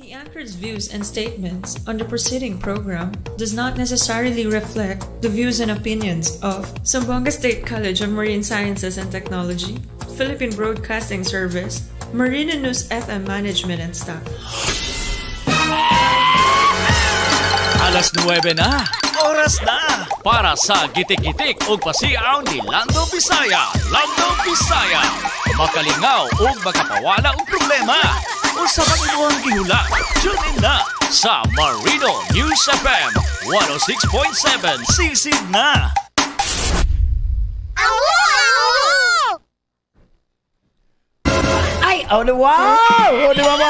The anchor's views and statements on the preceding program does not necessarily reflect the views and opinions of Zamboanga State College of Marine Sciences and Technology, Philippine Broadcasting Service, Marina News FM management and staff. Alas 9 na. Oras na para sa gitik-gitik ug pasiaw ni Lando Bisaya. Lando Bisaya. Makalingaw ug makapawala og problema. Unsa man imong gihula? Tune in na sa Marino News FM 106.7. Sisid na. Ay, oh, wow! Oh, di ba ba?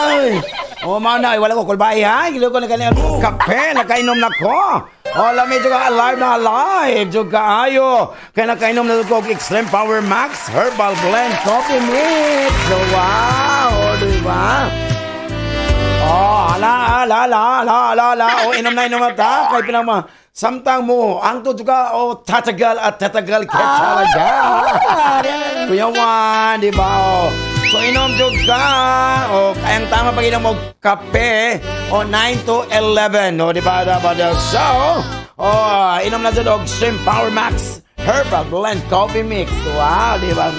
Oh, mao na, ay, wala ko kulbay ha. Gilo ko na kanina kape, nakainom na ko. Oh, lami jud ka alive na alive. Jud kaayo. Kaya nakainom na ko og Extreme Power Max Herbal Blend Coffee Mix. So, wow, oh, di ba? Oh, ala, ala, ala, ala, ala, ala. Oh, inom na ta. Kay pinama, samtang mo, ang to ka, oh, tatagal at tatagal ka talaga. Kuya Juan, di ba? Oh. So, inom jud ka. O, kayang tama pag inom og kape. O, 9 to 11. O, di ba? Di ba? So, oh, inom na jud og Extreme Power Max Herbal Blend Coffee Mix. Wow, di ba?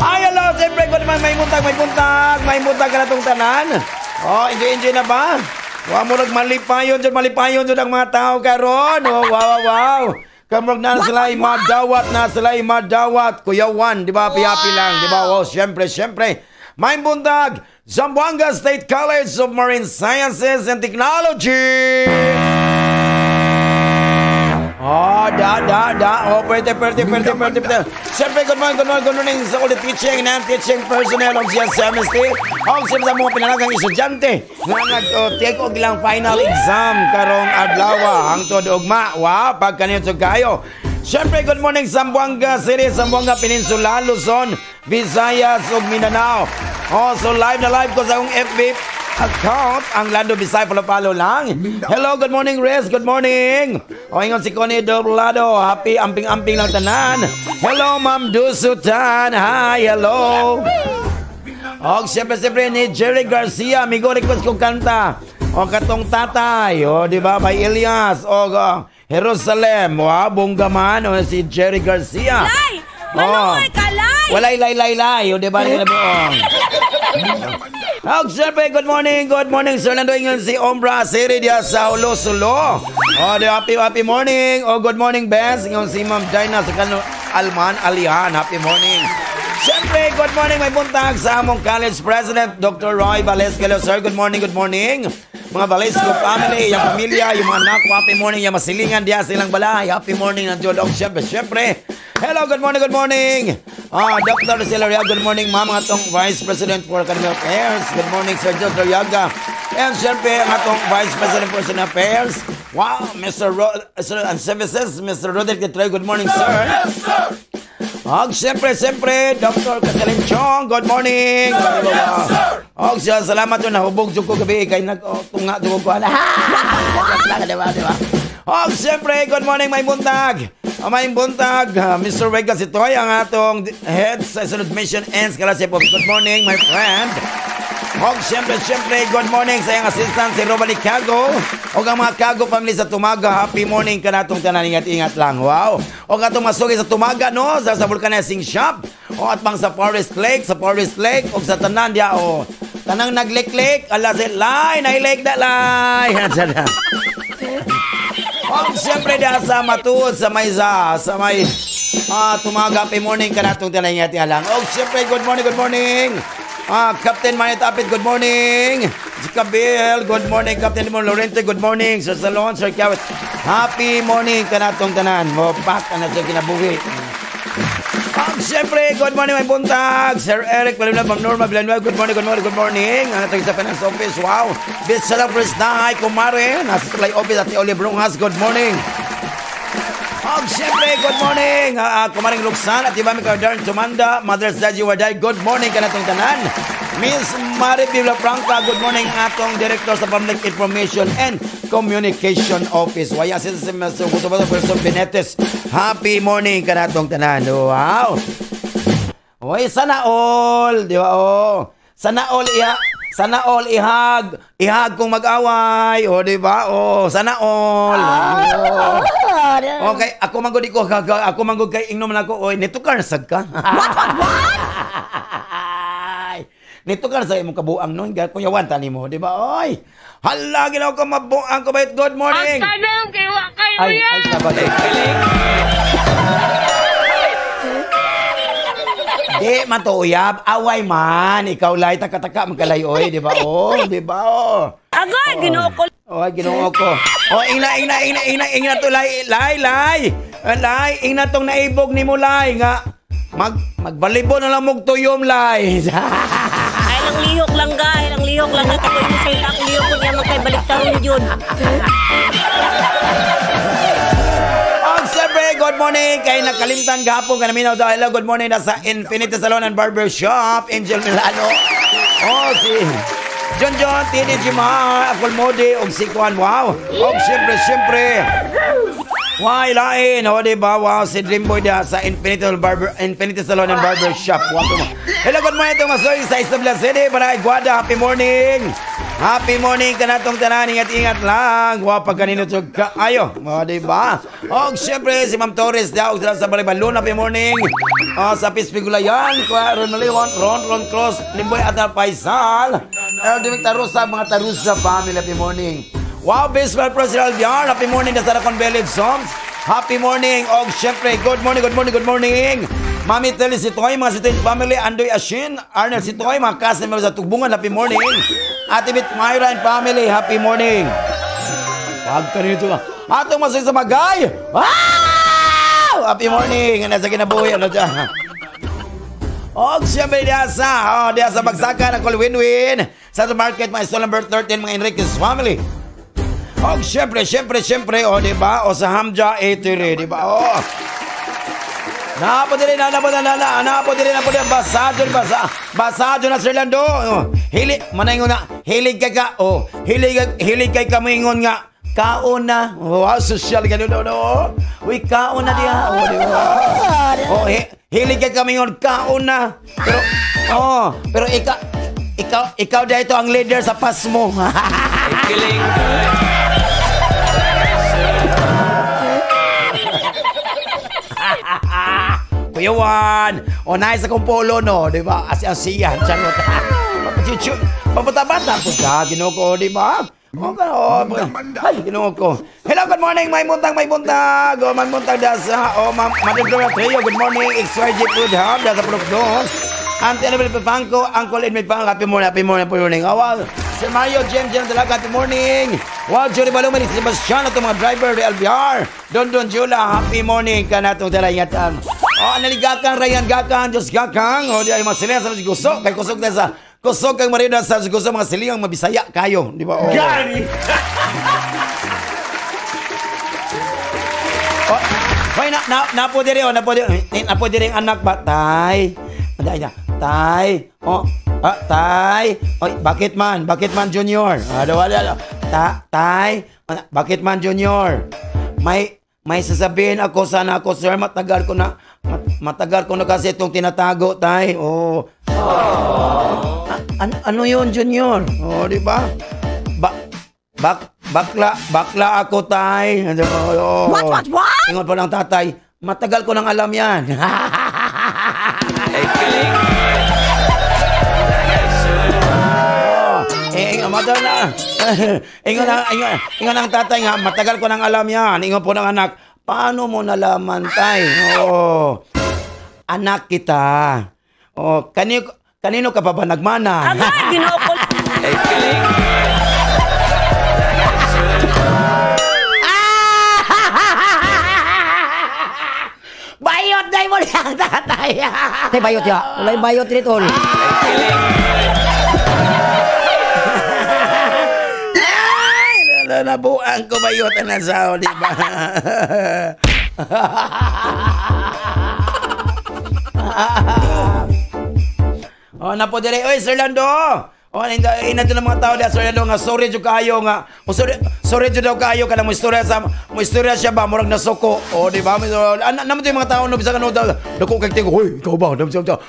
Ay, hello! Siyempre, kung naman may buntag, may buntag. May buntag ka na itong tanan. Oh, enjoy, enjoy na ba? Wa mo nagmalipayon dyan, malipayon dyan ang mga tao karon. Oh, wow, wow, wow. Kamrog na sila madawat na sila madawat. Kuya Juan, di ba? Piyapi lang, di ba? Oh, siyempre, siyempre. May buntag, Zamboanga State College of Marine Sciences and Technology. Oh, da, da, da. Oh, pwede, pwede, pwede, pwede, pwede. Siyempre, good morning, good morning, good morning sa all the teaching and non-teaching personnel of GSMST. Oh, siyempre sa mga pinalagang estudyante nga nag-take og ilang final exam karong adlaw hangtod ugma. Wow, pagkaniyot sa kayo. Siyempre, good morning Zamboanga City, Zamboanga Peninsula, Luzon, Visayas ug Mindanao. Oh, so live na live ko sa akong FB account, ang Lando Bisaya, follow-follow lang. Hello, good morning, Riz. Good morning. O, ingon si Connie Doblado. Happy amping-amping lang tanan. Hello, Ma'am Dusutan. Hi, hello. O, siyempre, siyempre, ni Jerry Garcia. Amigo, request kong kanta. O, katong tatay. O, di ba? May Elias. O, Jerusalem. Wow, bongga man. O, si Jerry Garcia. Lay! Maluoy ka, lay! Walay, lay, lay, lay. O, di ba? Oh. Oh, siyempre, good morning, Sir Lando. Ingon si Ombra City diya sa Ulo Sulo. Oh, di happy, happy morning. Oh, good morning, Bes. Ingon si Ma'am Dinah sa Kano Alman Alihan. Happy morning. Siyempre, good morning, may buntag sa among college president, Dr. Roy Valesco. Hello, sir. Good morning, good morning. Mga Valesco family, yung pamilya, yung mga anak, happy morning, yung masilingan diya silang balay. Happy morning ng Diyos. Oh, siyempre, siyempre. Hello, good morning, good morning. Dr. Lucille Arriaga, good morning, ma'am, ang atong Vice President for Academic Affairs. Good morning, Sir Joseph Arriaga. And siyempre, ang atong Vice President for Student Affairs. Wow, Mr. Sir and Services, Mr. Roderick Detroit, good morning, sir. Yes, sir. Og siyempre, siyempre, Dr. Catalin Chong, good morning. Yes, sir. Og siya, salamat yun, nahubog jud ko gabi, kay nag-tunga jud ko. Ha! Diba, diba? Og siyempre, good morning, may buntag. May buntag, Mr. Vega Sitoy, ang atong head sa Admission and Scholarship Office. Good morning, my friend. Og siyempre, siyempre, good morning sa iyang assistant, si Robert Cago. Og ang mga Cago family sa Tumaga, happy morning kanatong tanan, ingat-ingat lang. Wow. Og atong masugi sa Tumaga, no? Sa Vulcanizing Shop. O at pang sa Forest Lake, sa Forest Lake, og sa tanan diya, o. Tanang nagliklik, ala si lay, nailake na lay. Og siyempre diya sa Matuod, sa may sa may Tumaga, happy morning kanatong tanan, ingat-ingat lang. Og siyempre, good morning, good morning. Captain Manny Tapit, good morning. Si Kabil, good morning. Captain Limon Lorente, good morning. Sir Salon, Sir Kawit, happy morning kanatong tanan. Mo pak na sa kinabuhi. Og siyempre, good morning, may buntag. Sir Eric Villanueva, Ma'am Norma Villanueva, good morning, good morning, good morning. Ang atong sa finance office, wow. Bisala First Night, kumare, nasa supply office at Oli Brungas, good morning. Og siyempre, good morning. Kumaring Roxanne at Ibami Cardarn Tumanda, Mother's Daddy Waday, good morning kanatong tanan. Miss Mari Bibla Franca, good morning atong Director sa Public Information and Communication Office. Waya si Mr. Gustavo Wilson Benetes. Happy morning kanatong tanan. Wow. Oy, sana all, di ba? Oh. Sana all iya. Sana all ihag. Ihag kung mag-away. O, di ba? O, sana all. Oh. Okay, ako man gud ko, ako man gud kay ingnom na ako. Oy, nito ka nasag ka. What, what, what? Nito ka sa imong kabuang noon, kuyawan tani mo, di ba? Oy. Hala, ginaw ko mabuang ko bayot. Good morning. Ang tanong kay wa kayo Ay, yan. ay, sabagay. Di man to uyab, away man. Ikaw lay taka-taka magkalay oy, di ba? Oh, di ba? Oh. Agay, Ginoo ko. Oh, Ginoo ko. Oh, ingna ingna ingna ingna ingna to lay lay lay. Lay, ingna tong naibog nimo lay nga magbalibon na lang mog tuyom lay. Ay lang lihok lang ga, ay lang lihok lang nga takoy mo sa ang lihok ko niya magkay balik taron yun. Good morning kay nakalimtan gahapon kanaminaw daw. Hello, good morning na sa Infinity Salon and Barber Shop, Angel Milano. Oh, si John John, Tini Jimar, Akol Modi, og si Kwan, wow. Og siyempre, siyempre. Why lain, o di ba? Wow, si Dreamboy da sa Infinity Salon and Barber Shop. Wow. Hello, good morning itong masoy sa Isabela City, Barangay Guada. Happy morning. Happy morning kanatong tanan, ingat-ingat lang. Wa pag kanino jud ka ayo, o di ba? Og syempre si Ma'am Torres daw sa Balibal, happy morning. O, sa Pispigulayan, Kuya Ron Leon, Ron Ron Cross, Limboy at Faisal. El Tarusa, mga Tarusa family, happy morning. Wow, Bisbal President Albion, happy morning na sa Racon Village Soms. Happy morning. Og syempre, good morning, good morning, good morning. Mami Teli Sitoy, mga Sitoy family, Andoy Ashin, Arnel Sitoy, mga customer sa Tugbungan, happy morning. Ate Bit Myra and family, happy morning. Pag kanito ka. Atong masay sa magay. Wow! Happy morning. Ano sa kinabuhi? Ano dyan? Og siyempre diya sa, oh, diya sa bagsakan, ang Win-Win. Sa the market, mga stall number 13, mga Enriquez family. Og siyempre, siyempre, siyempre, oh, di ba? O sa Hamja 83, di ba? Oh. Napo diri na napo na na napo diri na po basado basado na Sir Lando. Oh, hili manaygon na hilig kay ka. Oh, hilig hilig kay kamingon nga kaon na. Oh, wow, social ganun no, no. Uy, kaon na diha. Oh, di ba? Oh, hilig kay kamingon kaon na. Pero oh, pero ikaw dito ang leader sa pasmo. Kiling. Kuya Juan, o nice akong polo, no, di ba? Asi-asiyan, charot. Papatabata ko ka, Ginoo ko, di ba? O, ay, Ginoo ko. Hello, good morning, may buntag, may buntag. O, may buntag dasa. O, Madam Trio, good morning. XYG Food Hub, dasa Produkdos. Auntie Annabel Pepangco, Uncle Edmund Pang, happy morning, happy morning, happy morning. Oh, wow. Sir Mario, Jem, Jem, talaga, happy morning. Wow, Jury Balong, Manis Sebastian, atong mga driver, Real BR. Don Don Jula, happy morning ka na itong talayatan. Oh, naligakan, Ryan Gakan, Diyos Gakang. O, di ay mga silingan sa gusto. Kay kusog na sa, kusog kang marina sa gusto, mga silingan, mabisaya kayo. Di ba? Oh. Gani! Oh, hoy, napo diri, oh, napo diri, napo diri ang anak ba? Tay. Tay. Oh, ah, tay. Oy, bakit man? Bakit man, Junior? Ano, wala, tay. Bakit man, Junior? May sasabihin ako sana ako, sir, matagal ko na kasi itong tinatago, tay. Oh. Ano yun, Junior? Oh, di ba? Bakla ako, tay. Oh. What, what? Ingon pa lang tatay, matagal ko nang alam yan. Ingon ang tatay nga, matagal ko nang alam yan. Ingon po ng anak, paano mo nalaman, tay? Oh, anak kita. Oh, kanino ka pa ba nagmana? Agay, Ginoo ko. Bayot na mo lang, tatay. Tay, bayot ya. Walay bayot ni tol. Nabuang ko bayot ang nasa, di ba? Oh, napo dire. Oy, Sir Lando. Oh, ina to ng mga tao diya, Sir Lando, nga sorry jud kayo nga. Oh, sorry jud daw kayo kana mo istorya sa mo istorya siya ba murag nasuko. Oh, di ba? Ana naman to yung mga tao no bisan ano daw. Dako kay tigo, hoy, ikaw ba?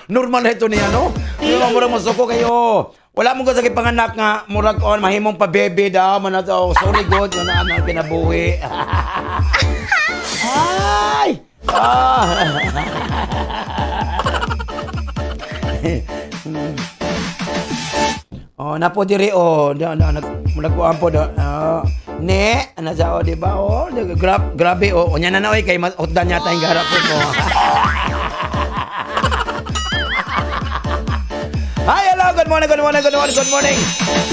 Normal na ito niya, no? Di ba murag masuko kayo? Wala mo ko sa gipanganak nga murag on mahimong pa-baby daw man na to. Sorry good nga na kinabuhi. Ay! Ah. Oh, napo diri oh, nagkuan po do. Ne, ana sa oh, di ba? Oh, grabe oh. Unya na na oy kay utdan yata yung garap po. Hi, hello, good morning, good morning, good morning, good morning.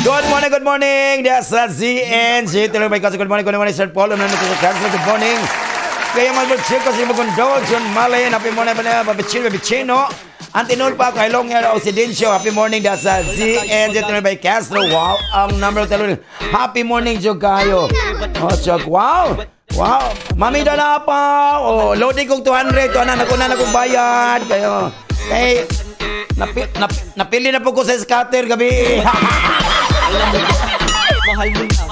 Good morning, good morning. That's ZNG. Tuloy may kasi good morning, Sir Paul. Good morning. Kaya mga ko si Magundol, John Malay, happy morning, Babichino, Babichino. Antinol pa, Kailong Occidencio, happy morning, that's ZNG. Tuloy by Castro. Wow, ang number tuloy. Happy morning, Jogayo. Oh, Jog, wow. Wow, mami dala pa. Oh, loading kong 200. Ito na, naguna na kong bayad. Kayo. Hey, napili na po ko sa scatter gabi. Mahal mo na.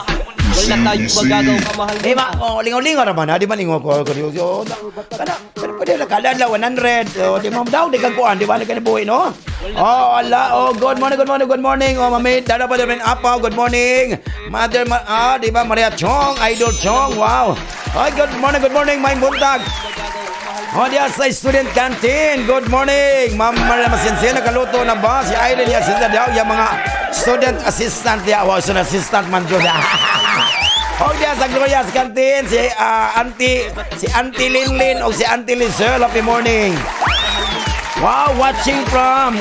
Wala tayong magagawa, mahal mo na. Oh, lingaw-lingaw naman ha. Di ba lingaw ko? Kana, pwede na kaladla 100. Oh, di mo daw di kang kuan, di ba na buhi no? Oh, ala, oh, good morning, good morning, good morning. Oh, mami, dala pa din apaw, good morning. Mother, di ba Maria Chong, Idol Chong, wow. Ay, good morning, may buntag. Oh, diya sa student canteen. Good morning. Ma'am Maria Masinsin, nakaluto na ba? Si Irene Yasinta daw, yung mga student assistant diya. Wow, student assistant man dyan. Oh, diya sa Gloria's Canteen, si Auntie Linlin o si Auntie Lizelle. Happy morning. Wow, watching from,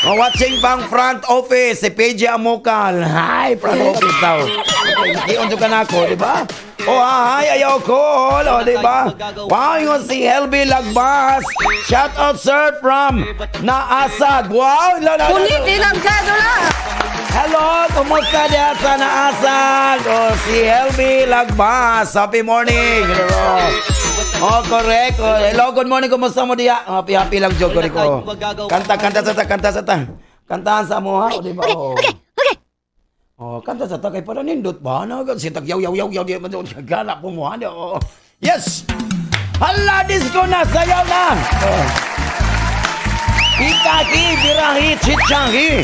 watching pang front office, si PJ Amokal. Hi, front office daw. Nakiunso ka na ako, di ba? Oh, hi, ayaw ko. Oh, di ba? Wow, yung si Helby Lagbas. Shout out, sir, from Naasag. Wow, Ulitin ang cedula. Hello, kumusta diya sa Naasag? Oh, si Helby Lagbas. Happy morning. Hello. Oh, correct. Oh, hello, good morning. Kumusta mo diya? Oh, happy, happy lang, joke ko. Kanta, kanta sa ta, kanta sa ta. Kantahan sa mo, ha? O, di ba? Oh. Okay. Oh, kanta sa ta kay para nindot ba? No, sitag yaw yaw yaw yaw di man gala po mo, ha? Oh. Yes. Hala, disco na, sayaw na. Oh. Pikaki, birahi, chichangi.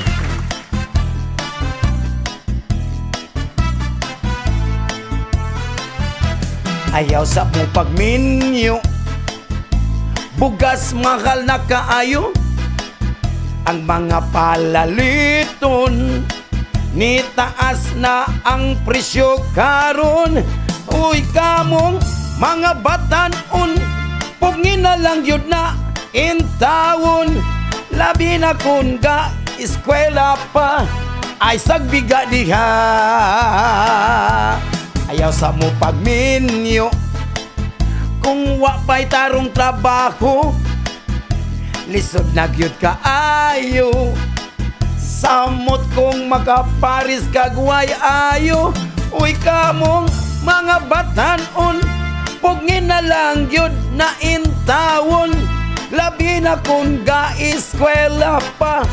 Ayaw sa mong pagminyo, bugas mahal na kaayo. Ang mga palaliton, ni taas na ang presyo karon. Uy kamong mga batanon, pugngin na lang yun na intawon. Labi na kun ga eskwela pa, ay sagbiga diha. Ayaw sa mo pagminyo, kung wa pa'y tarong trabaho, lisod na gyud kaayo. Samot kong makaparis kagway ayo. Uy kamong mga batanon, pugngin na lang gyud na intawon. Labi na kung ga-eskwela pa,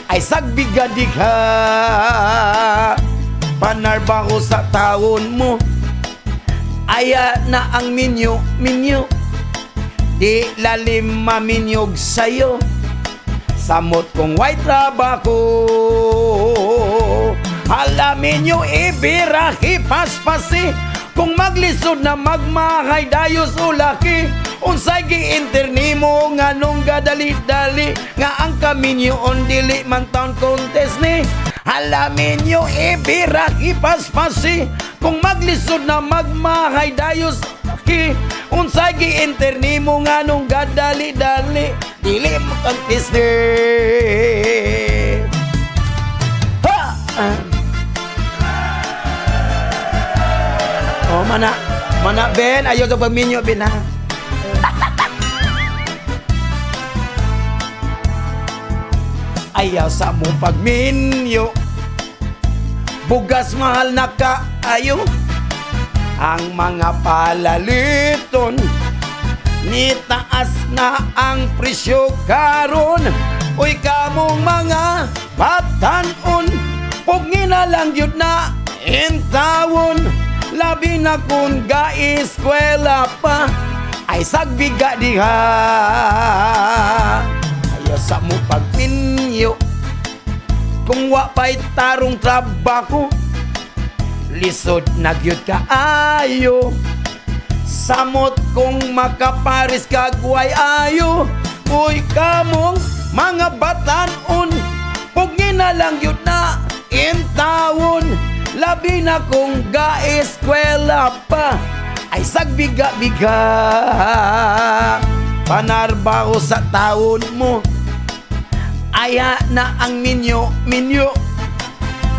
ay sagbiga diha. Panarbaho sa taon mo, aya na ang minyo, minyo. Di lalim maminyog sa'yo, samot kong way trabaho. Alamin nyo ibirahi paspasi, kung maglisod na magmahay dayos ulaki. Unsay gi-enter nimo nganong gadali-dali, nga ang kaminyo on dili man town contest ni. Alamin nyo ibirahi paspasi, kung maglisod na magmahay dayos ulaki. Unsay gi-enter nimo nganong gadali-dali, dili mo contest ni. Ha! Oh, mana mana Ben, ayaw sa pagminyo Ben ha. Ayaw sa mo pagminyo, bugas mahal na kaayo. Ang mga palaliton, ni taas na ang presyo karon. Uy kamong mga batanon, pugngin na lang yun na intawon. Labi na kung ga-eskwela pa, ay sagbiga diha. Ayaw sa mo pagminyo, Kung wa pa'y tarong trabaho, lisod na gyud kaayo. Samot kung makaparis kagway ayo. Uy kamong mga batanon, pugni na lang yun na intawon. Labi na kung ga-eskwela pa, ay sagbiga-biga. Panarbaho sa taon mo, aya na ang minyo-minyo.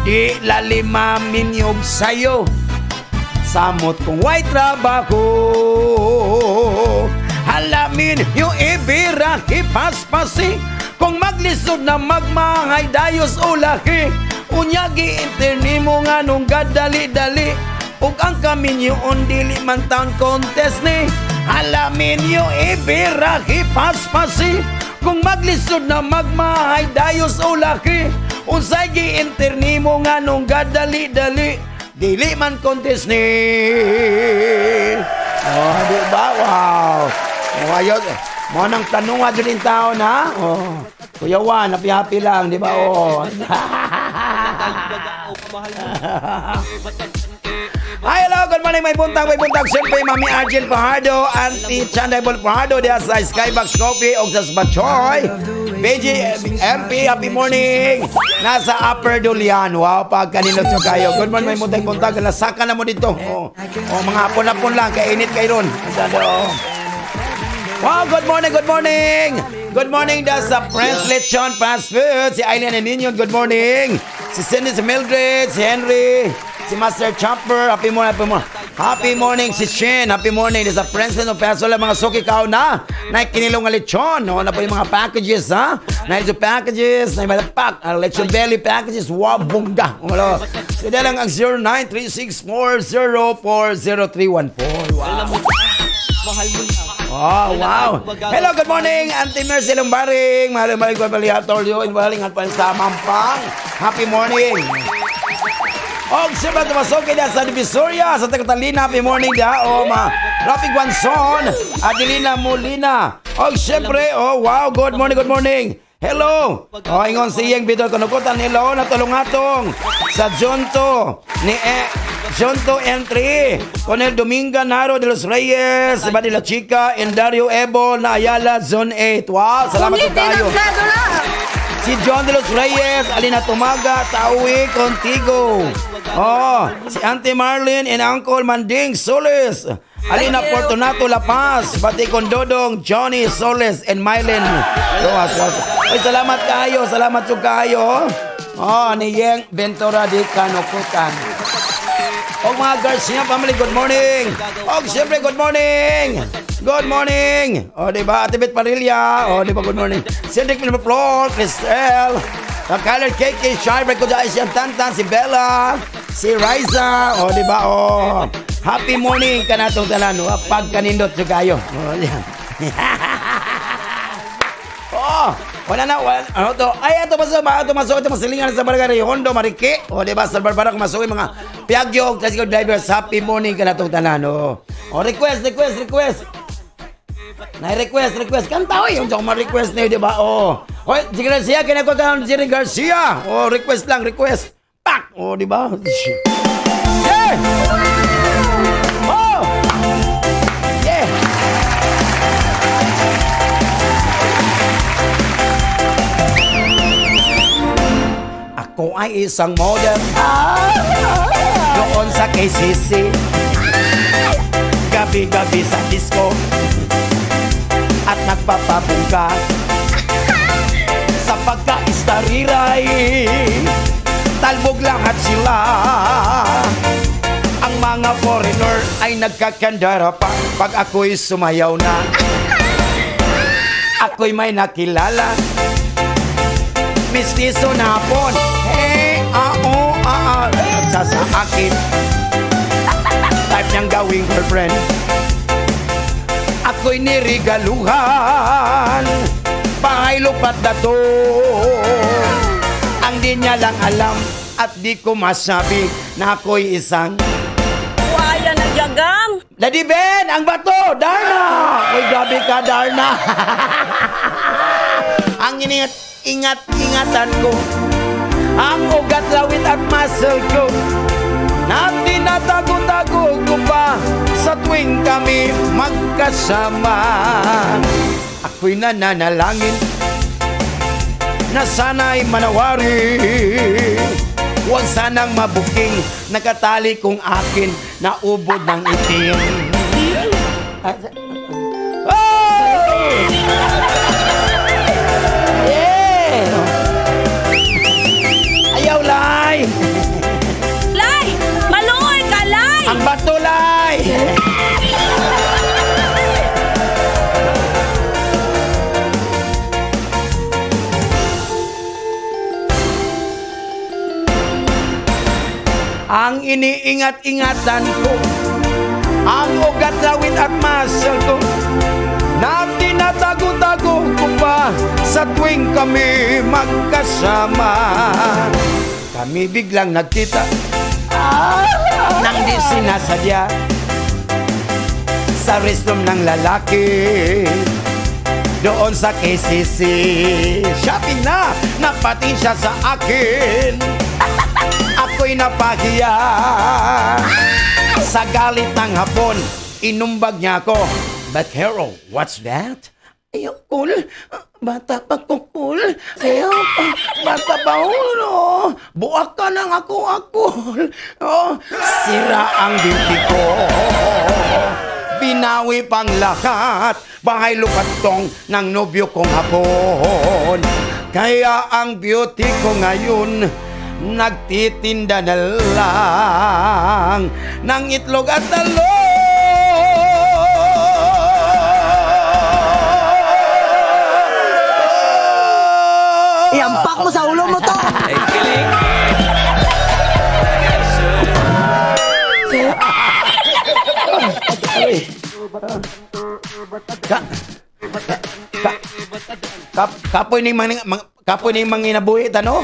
Di lalima minyog sayo. Samot kung way trabaho, halamin yung ibira hipaspasi. Kung maglisod na magmahay dayos ulaki. Unya gi-interni mo nga nung gadali-dali. Ug ang kaminyoon dili man town contest ni. Halamin yung ibira hipaspasi. Kung maglisod na magmahay dayos ulaki. Unsay gi-interni mo nga nung gadali-dali. Dili man contest ni. Oh, di ba? Wow. Oh, ayun. Mo nang tanong nga dyan yung taon, ha? Oh. Kuya Juan, happy-happy lang, di ba? Oh. Hi, hello, good morning, may buntag, may buntag. Siyempre, Mami Argel Fajardo, Auntie Chandaybol Fajardo, diya sa Skybox Coffee, o sa Batchoy. BG, MP, happy morning. Nasa Upper Dulian. Wow, pagkaninot nyo kayo. Good morning, may buntag, buntag. Nasaka na mo dito. Oh, oh, mga hapon-hapon lang, kainit kayo ron. Wow, good morning, good morning. Good morning da sa Prince Lechon Fast Food. Si Aileen and Nino, good morning. Si Cindy, si Mildred, si Henry, si Master Chopper, happy morning, happy morning. Happy morning si Shin, happy morning. Sa Prince Lechon Fast Food, mga suki kao na. Nakinilong nga lechon, no? Na po yung mga packages, ha? Na yung packages, na yung mga pack, lechon belly packages, wow, bongga. So, lang ang 0936404031. Wow. Oh, wow. Hello, good morning, Auntie Mercy Lumbaring. Mahal maring ko pali atol yo, inbaling at sa Mampang. Happy morning. Og siyempre tumasok na sa Divisoria, sa Catalina. Happy morning da. Oh, ma Rafi Guanzon, Adelina Molina. Og siyempre, oh wow, good morning, good morning. Hello. Oh, ingon siyang bidol kanukutan. Hello, natulungatong sa Jonto ni Jonto N3, Conel Dominga Naro de los Reyes, Iba de la Chica, and Dario Ebo na Ayala Zone 8. Wow, salamat po tayo. Si John de los Reyes, Alina Tumaga, Tawi Contigo. Oh, si Auntie Marlene and Uncle Manding Solis. Alina Fortunato La Paz, pati Kondodong, Johnny Solis and Mylen. Oy, salamat kayo, salamat po kayo. Oh, ni Yeng Ventura de Kanukutan. Og mga Garcia family, good morning. Og siyempre, good morning. Good morning. O, di ba? Ate Beth Parilla. O, di ba? Good morning. Cedric Flor, Cristel, Kyler KK, Shai, Kuya Asian Tantan, si Bella, si Riza. O, di ba? O, happy morning ka na itong talan. Pagkanindot nyo kayo. O, yan. Oh, wala na, wala, ano to? Ay, ito masuk, ito masilingan sa barangay Hondo, Mariki. O, di ba, sa Barbara, masuk yung mga Piagyog, tricycle drivers, happy morning ka na itong tanan. O, o, request, request, request. Na-request, request. Kanta, oy, yung ma-request na yun, di ba? O, oy, si Garcia, kinakuha ka ng Jerry Garcia. O, request lang, request. Pak! O, di ba? Yeah! Oh! Yeah! Ako ay isang model doon sa KCC. Gabi-gabi sa disco at nagpapabungka sa pagkaistariray. Talbog lahat sila. Ang mga foreigner ay nagkakandara pa pag ako'y sumayaw na. Ako'y may nakilala, mistiso na hapon. Hey, ah, oh, ah, ah. Sa akin, type niyang gawing girlfriend. Ako'y nirigaluhan, bahay lupat na to. Ang di niya lang alam at di ko masabi na ako'y isang Wala na jagam. Daddy Ben, ang bato, Darna. Uy, grabe ka, Darna. Ang iningat, ingat, ingatan ko Ang ugat, lawit at muscle ko na tinatago-tago ko pa sa tuwing kami magkasama. Ako'y nananalangin na sana'y manawari. Huwag sanang mabuking nakatali kong akin na ubod ng itim. Oh! Yeah! Ayaw, Lai! Lay! Maluoy ka, Lay! Ang bato, Lai! Ang iniingat-ingatan ko, ang ugat, lawit at muscle ko na tinatago-tago ko pa sa tuwing kami magkasama. Kami biglang nagkita nang di sinasadya sa restroom ng lalaki doon sa KCC. Shopping na, napating siya sa akin. Ako'y napahiya. Sa galit ng hapon, inumbag niya ako. But Hero, what's that? Ayaw, cool. Bata pa ko, cool. Ayaw pa, bata pa, oh. Buak ka ng ako, cool. Oh, sira ang beauty ko. Binawi pang lahat. Bahay lupatong ng nobyo kong hapon. Kaya ang beauty ko ngayon, nagtitinda na lang ng itlog at talong. Iampak mo sa ulo mo to! Kapoy ning kapoy ning manginabuhi tano.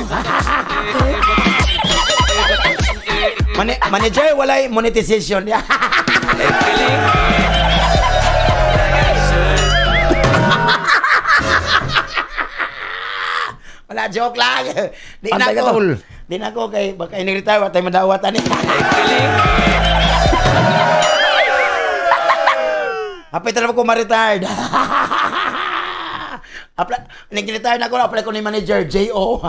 Manager, walay monetization. Wala, joke lang. Di na ako. Di na ako kay baka ini-retire wa tay madawat ani. Hapit na ko ma-retired. Apply, nag-retire na ako, apply ko ni manager, J.O.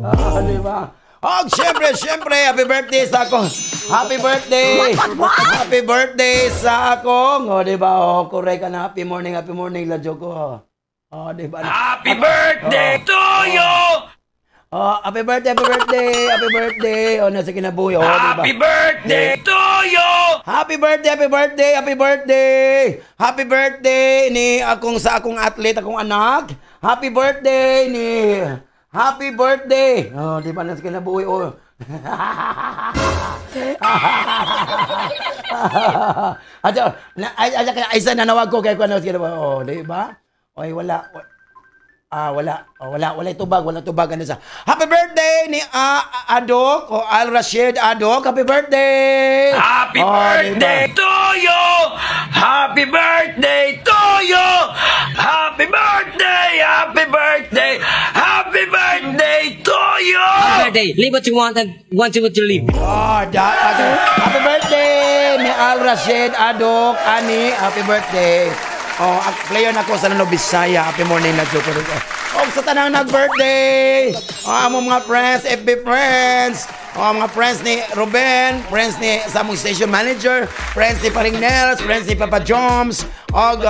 Oh, di ba? Oh, siyempre, siyempre, happy birthday sa ako. Happy birthday. What? Happy birthday sa akong. Oh, di ba? Oh, correct ka na. Happy morning, la Joko. Oh, di ba? Happy birthday to you! Oh, happy birthday, happy birthday, happy birthday. Oh, nasa kinabuhi. Oh, diba? Happy birthday to you! Happy birthday, happy birthday, happy birthday. Happy birthday ni akong sa akong athlete, akong anak. Happy birthday ni Happy birthday. Oh, di ba nasa kinabuhi? Oh. Ato, na ay isa nanawag ko kay kuno kinabuhi. Oh, di ba? Oy, wala. Ah, wala. Oh, wala. Wala tubag. Wala tubag. Ano sa? Happy birthday ni Adok o Al Rashid Adok. Happy birthday! Happy birthday to you! Happy birthday to you! Happy birthday! Happy birthday! Happy birthday to you! Happy birthday! Live what you want and want what you live. Oh, happy birthday ni Al Rashid Adok. Ani, happy birthday. Oh, player na ko sa Lano Bisaya. Happy morning na joke. Oh, sa tanang nag-birthday. Oh, among mga friends, FB friends. Oh, mga friends ni Ruben, friends ni sa among station manager, friends ni Paring Nels, friends ni Papa Joms, og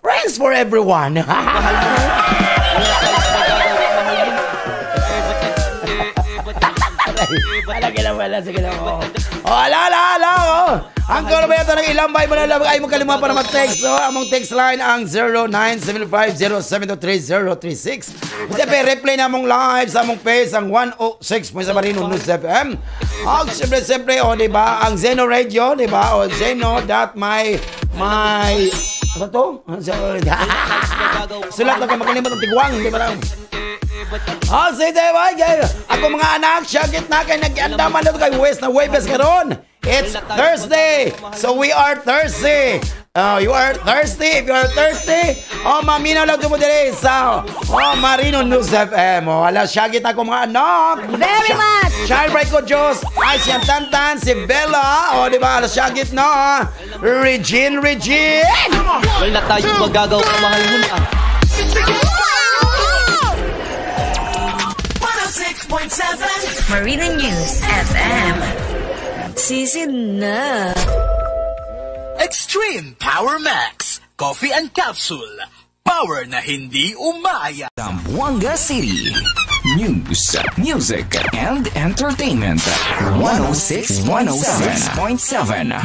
friends for everyone. Wala, sige lang. Oh, ala, oh. Ang korobeta ng ilambay mo na lang ay mo kalimutan para mag-text. So, among text line ang 0975073036. Siyempre, replay na among live sa among page ang 106.7 Marino News FM. Og siyempre, oh, di ba? Ang Zeno Radio, di ba? O zeno.my my ano to? Sulat na kayo makalimot ng tigwang, di ba lang? Oh, sige, ako mga anak, syagit na kayo nag-andaman na ito kay West na Webes karon. It's Thursday, so we are thirsty. Oh, you are thirsty. If you are thirsty, oh, maminaw lang mo diri sa oh, Marino News FM. Oh, ala siya kita ko mga anak. Very much. Shine bright ko Diyos. Ay, si Tantan, si Bella. Oh, di ba? Ala siya na. Regine, Regine. Wala tayong magagawa, mahal mo na. 106.7 Marina News FM. Season na. Extreme Power Max Coffee and Capsule. Power na hindi umaya. Zamboanga City. News, music, and entertainment. 106.7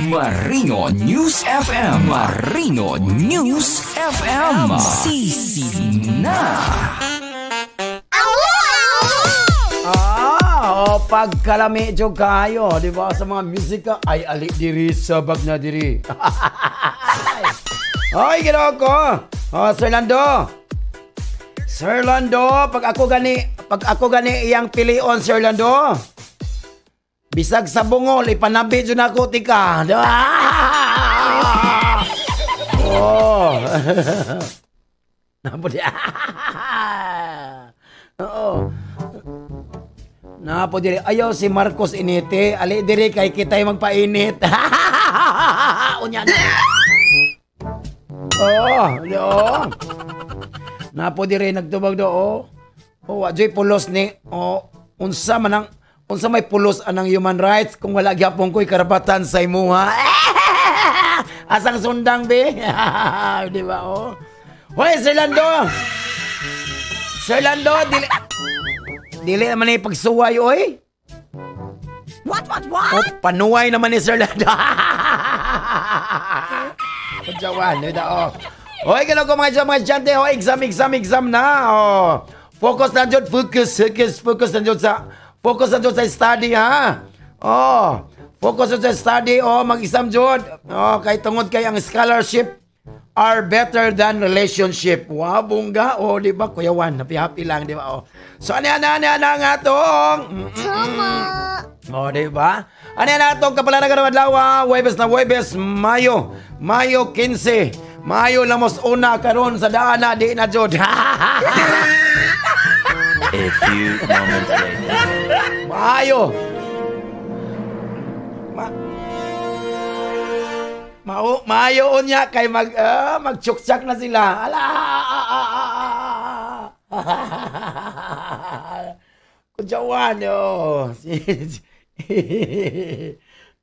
Marino News FM. Marino News FM. Sisi na. Ah, oh, pagkalami jud kaayo, di ba? Sa mga musika ay ali diri sabag na diri. Ay, ginoo ko. Oh, Sir Lando. Sir Lando, pag ako gani iyang pilion, Sir Lando. Bisag sa bungol ipanabi jud nako tika. Oh. Napo di. Oo. Napo diri ayaw si Marcos inite, ali diri kay kitay magpainit. Unya na. Oh, oo. Napo diri nagtubag do oh. Oh, wa joy pulos ni oh, unsa man ang unsa may pulos anang human rights kung wala gyapon ko'y karapatan sa imuha. Asang sundang be? Di ba oh? Hoy, Sir Lando. Sir Lando, dili dili naman ni pagsuway oy. What, what? Oh, panuway naman ni Sir Lando. Kudyawan, di ba oh. Hoy, gano'n ko mga estudyante, oh, exam, exam, exam na. Oh. Focus na dyan, focus, focus, focus na dyan sa, focus na dyan sa study, ha? Oh, focus na dyan sa study, oh, mag-exam dyan. Oh, kay tungod kay ang scholarship are better than relationship. Wow, bongga. Oh, di ba? Kuya Juan, happy-happy lang, di ba? Oh. So, ano yan, ano yan, nga tong? Tama. Oh, di ba? Ano yan atong kapalaran karong adlaw, Huwebes na Huwebes, Mayo, Mayo 15. Mayo lamos una karon sa daan na di na jud. A few moments later. Mayo. Mayo unya kay mag magtsuktsak na sila. Ala. Kudyawan yo.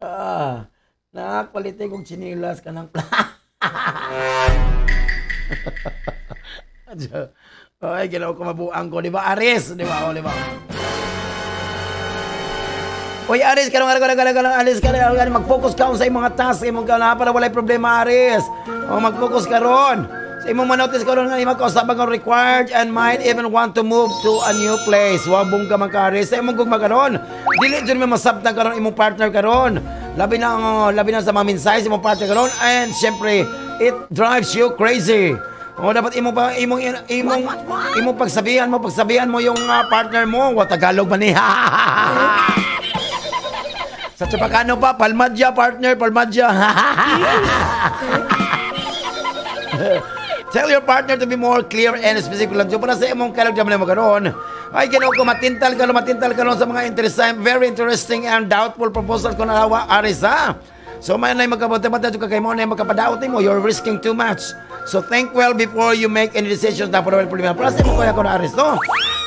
Ah, nakapalite kong chinilas kanang Ay, ginawa ko mabuang ko, di ba, Aris? Di ba, oh, di ba? Oy, Aris, karong karong karong karong Aris, karong karong mag-focus ka sa imong mga task, imong ka para walay problema, Aris. O mag-focus karon. Sa imong manotice karon nga imong kausap ang required and might even want to move to a new place. Wa bongga man ka, Aris. Sa imong gugma karon, dili jud may masabtan karon imong partner karon. Labi na sa mga mensahe sa imong partner karon, and syempre it drives you crazy. O dapat imong pa imong imong imong pagsabihan mo yung partner mo, wa Tagalog man ni. Sa Chapacano pa, palmadya partner, palmadya. Tell your partner to be more clear and specific lang. Para sa imong kalog mo karon. Ay ginoo ko matintal ka sa mga interesting, very interesting and doubtful proposal ko na awa Aris, ha. So may nay magkabot-bot ka kay mo nay magkapadaot nimo, you're risking too much. So think well before you make any decisions na para problema. Para sa imong kuya ko na Aris, no?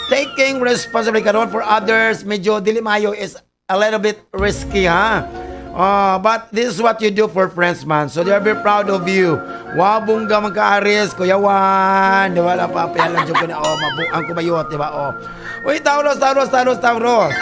Taking responsibility karon for others medyo dili maayo, is a little bit risky, ha? But this is what you do for friends, man. So they are very proud of you. Wow, bongga man ka, Aris, Kuya Juan. Di ba, napapialan dyan ko na, oh, mabuang kumayot, di ba, oh. Uy, Taurus, Taurus, Taurus, Taurus.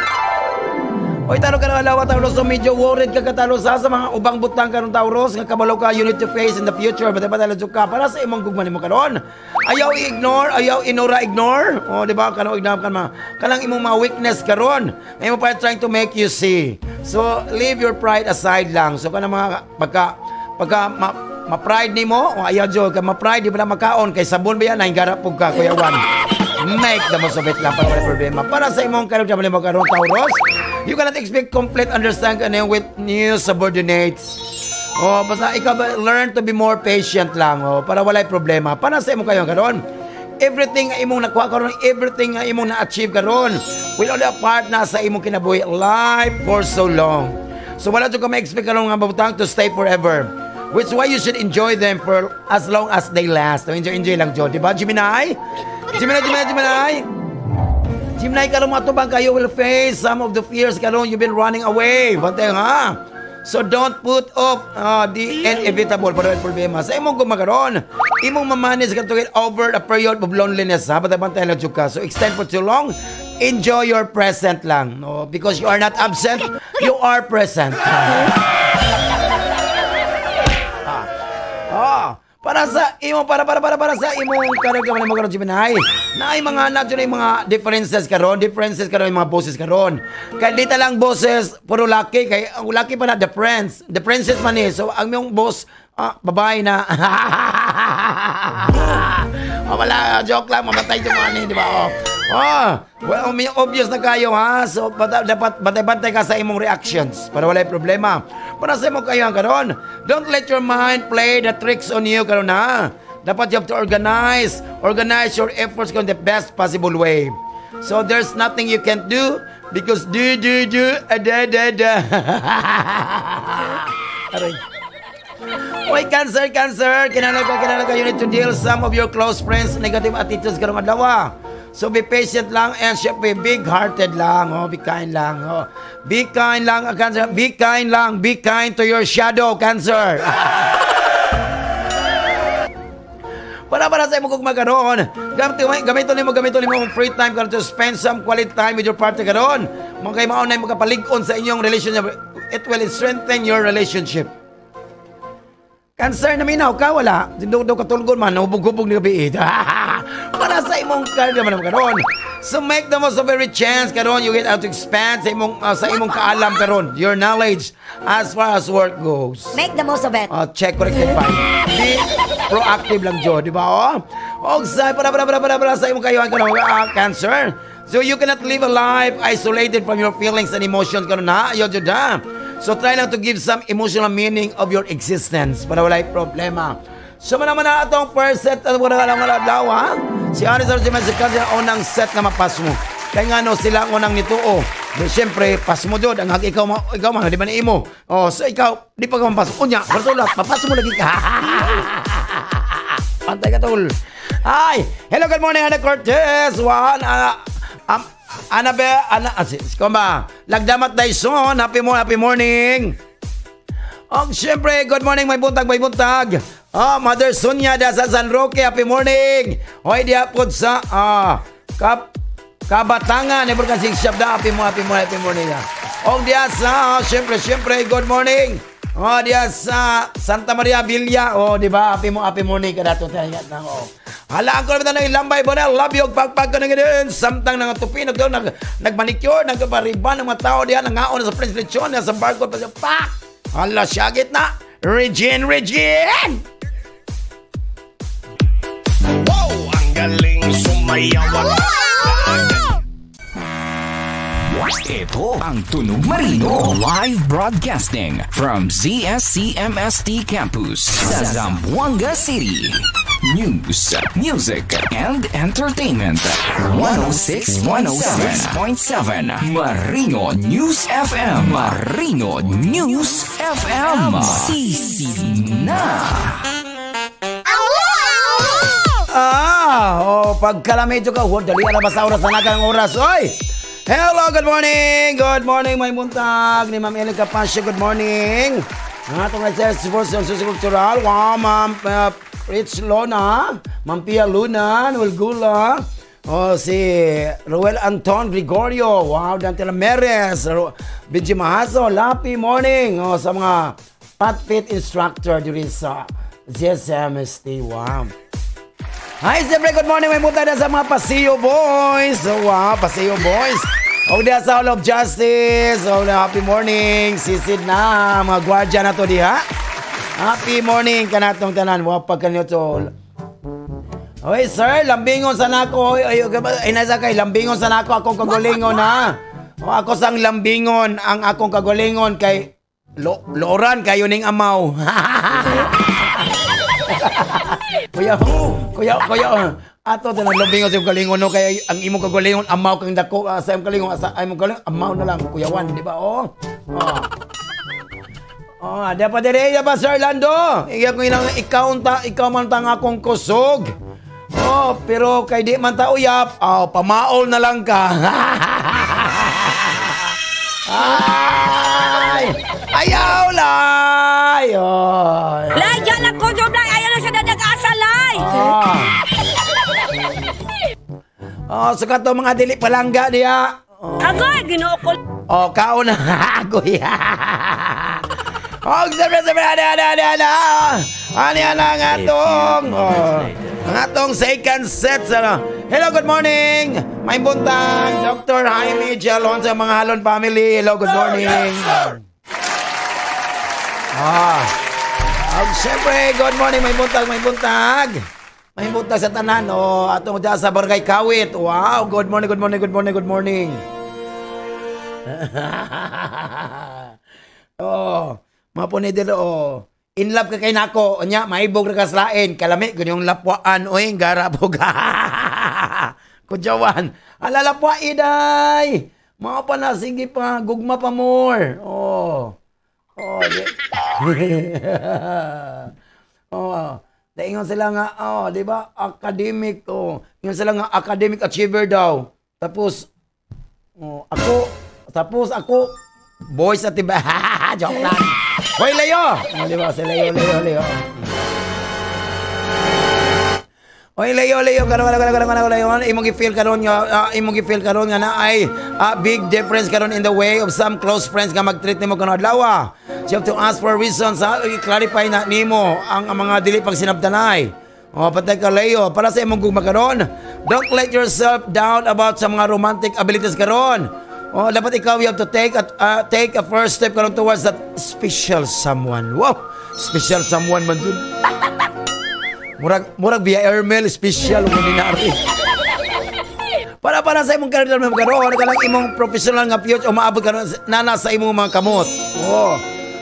Uy, Taurus ka na alawa, Taurus. So medyo worried ka ka, Taurus, ha, sa mga ubang butang karon, Taurus, nga kabalo ka, you need to face in the future. But diba, talaga ka, para sa imong gugma nimo karon. Ayaw i-ignore, ayaw inora ignore. Oh, di ba, kanang ignore ka ma. Kanang imong mga weakness karon. Ngayon mo pa trying to make you see. So, leave your pride aside lang. So, kanang mga pagka ma-pride nimo, o ayaw jud ka ma-pride, di ba na makaon kay sabon ba yan, nahinggara pug ka, Kuya Juan. Make the most of it lang para wala problema. Para sa imong karon mo karon, Taurus, you cannot expect complete understanding with new subordinates. Oh, basta ikaw learn to be more patient lang, oh, para walay problema. Para sa imo kayo karon. Everything nga imong nakuha karon, everything nga imong na-achieve karon, will only a part na sa imong kinabuhi life for so long. So wala jud ka ma-expect karon nga mabutang to stay forever. Which why you should enjoy them for as long as they last. So enjoy, enjoy lang jud, di ba? Gemini? Gemini, Gemini, Gemini. Gemini, karon matubang kayo will face some of the fears karon you've been running away. Bantay ha. So don't put off the inevitable para problema. Sa imong gumakaron, imong mamanage ka to get over a period of loneliness ha. Bantay, bantay lang jud ka. So extend for too long, enjoy your present lang. No? Because you are not absent, you are present. Ah, para sa imo para sa imong karon ka man mo karon, Gemini. Naay mga na yung mga differences karon yung mga bosses karon. Kay di ta lang bosses puro laki kay ang laki pa na the friends, the princess man eh. So ang imong boss babae na. Oh, wala, joke lang, mamatay yung mga ni, di ba? Oh. Oh, well, obvious na kayo ha. So dapat bantay-bantay ka sa imong reactions para walay problema. Para sa imong kayo karon, don't let your mind play the tricks on you karon ha. Dapat you have to organize your efforts in the best possible way. So there's nothing you can't do because do do do da da da. Aray. Oy, Cancer, Cancer, kinahanglan ka, you need to deal some of your close friends' negative attitudes karong adlaw. So be patient lang and syempre big-hearted lang, oh, be kind lang, oh. Be kind lang, Cancer, be kind lang, be kind to your shadow, Cancer. Para sa imong gugma karon, gamito nimo ang free time karon to spend some quality time with your partner karon. Mga kay mao na makapalig-on sa inyong relationship. It will strengthen your relationship. Cancer na minaw ka, wala. Daw daw katulgon man, hubog-hubog ni gabi. Para sa imong career naman karon. So make the most of every chance karon you get out to expand sa imong kaalam karon, your knowledge as far as work goes. Make the most of it. Check corrected by. Be proactive lang jud, di ba? Oh? Og sa para sa imong kayuhan karon, Cancer. So you cannot live a life isolated from your feelings and emotions karon ha. Ayo jud ha. So try lang to give some emotional meaning of your existence para walay problema. So man naman na atong first set at wala lang wala adlaw ha. Si Aris si si Cancer ang unang set nga mapas mo. Kaya nga no sila ang unang nituo. Di syempre pas mo jud ang ikaw ma, ikaw man di ba ni imo. Oh, so ikaw di pa ka mapas. Unya, bertulat mapas mo lagi ka. Pantay ka tol. Hi, hello, good morning, Ana Cortez. Juan, Ana Be, Ana, ba? Lagdamat Dyson, happy mo, happy morning. Og syempre, good morning, may buntag, may buntag. Ah, Mother Sonia da sa San Roque, happy morning. Hoy diha pod sa Kabatangan, never kasi shop da, happy mo, happy mo, happy morning. Og diha sa, syempre, syempre, good morning. Oh, diha sa Santa Maria Villa. Oh, di ba? Happy mo, happy morning kadato tayo na oh. Hala ang ko naman ng lambay bo na love you pagpag ka na samtang nang tupi nag nag nagmanicure nagpariban ng mga tao diha nangaon sa French lechon sa barcode pa siya pak. Hala syagit na. Regine, Regine. Wow! Ang galing sumayaw at Ito ang Tunog Marino. Live broadcasting from ZSCMST Campus sa Zamboanga City. News, music, and entertainment. 106.7 Marino News FM. Marino News FM. Sisi na. Ah, oh, pagkalamedyo ka, oh, dali na basta oras na nagang oras. Oy! Hello, good morning! Good morning, may buntag ni Ma'am Ellen Capasio. Good morning! Ang atong research force ng Cultural. Wow, Ma'am Rich Lona, Ma'am Pia Luna, Noel Gula, oh, si Ruel Anton Gregorio, wow, Dante Ramirez, Benji Mahaso, happy morning, oh, sa mga Patfit instructor diri sa GSMST, wow. Hi, siyempre, good morning. May buntag na sa mga Paseo Boys. Oh, wow, Paseo Boys. O diha sa Hall of Justice. Oh, happy morning. Sisid na, mga gwardiya na to diha. Happy morning kanatong tanan. Wow, pag kanyo to. Oy, sir, lambingon sa nako. Oy, ay, ay, nasa kay lambingon sa nako akong kagalingon ha. O, ako sang lambingon ang akong kagalingon kay Loran kayo ning amaw. Kuya, kuya, kuya. Ato ta naglobing sa imong kalingon, no, kay ang imong kagalingon amaw kang dako, sa imong kalingon, sa imong kalingon amaw na lang kuyawan, di ba? Oh. Oh. Oh, dapat dire ba, Sir Lando? Iya ko ilang ikaw ta, ikaw man ta nga akong kusog. Oh, pero kay di man ta uyap, oh, pamaol na lang ka. Ay! Ayaw lay! Oh. Lay, dyan lang ko, lay. Ayaw lang siya nadag-asa, lay. Oh. Oh, sa kato mga dili palangga diya. Oh. Agoy, Ginoo ko. Oh, kaon na. Agoy. Oh, sabi sabi ana ana ana ana. Ani ana ang atong. Oh, ang atong second set ano. Hello, good morning. May buntag, Dr. Jaime Jalon sa mga Halon family. Hello, good morning. Ah. Siyempre, good morning, may buntag, may buntag. May buntag sa tanan, oh, atong dyan sa Barangay Kawit. Wow, good morning, good morning, good morning, good morning. Oh, mapuni dito, oh. In love ka kay nako, unya, maibog ra ka sa lain, kalami gud yung lapwaan, oy, gara po ka. Kudyawan, ala lapwa iday. Mao pa na, sige pa, gugma pa more. Oh. Oh, di. Oh, daingon sila nga, oh, di ba? Academic, oh. Ingon sila nga academic achiever daw. Tapos, oh, ako, tapos ako, boys at iba. Joke lang. Hoy, Leo! Oh, di ba? Si Leo, Leo, Leo. Oy, Leo, Leo, karon, karon, karon, karon, Leo, imong gi-feel karon nga, imong gi-feel karon nga na ay big difference karon in the way of some close friends nga mag-treat nimo karon adlaw. So you have to ask for reasons, ha? I-clarify na nimo ang mga dili pag sinabtanay. O, patay ka, Leo, para sa imong gugma karon, don't let yourself down about sa mga romantic abilities karon. O, dapat ikaw, you have to take a first step karon towards that special someone. Wow, special someone man dun. Murag via airmail, special ordinary. Para sa imong career mo karon, kanang imong professional nga future o maabot karon nana sa imong mga kamot. Oh.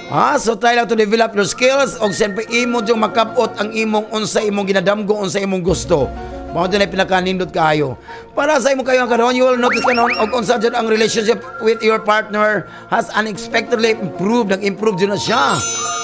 Ha, so try lang to develop your skills og siyempre imo jung makabot ang imong unsa imong ginadamgo, unsa imong gusto. Mao jud ay pinakanindot kaayo. Para sa imong kayo karon, you will notice karon og unsa jud ang relationship with your partner has unexpectedly improved, nag-improve jud na siya.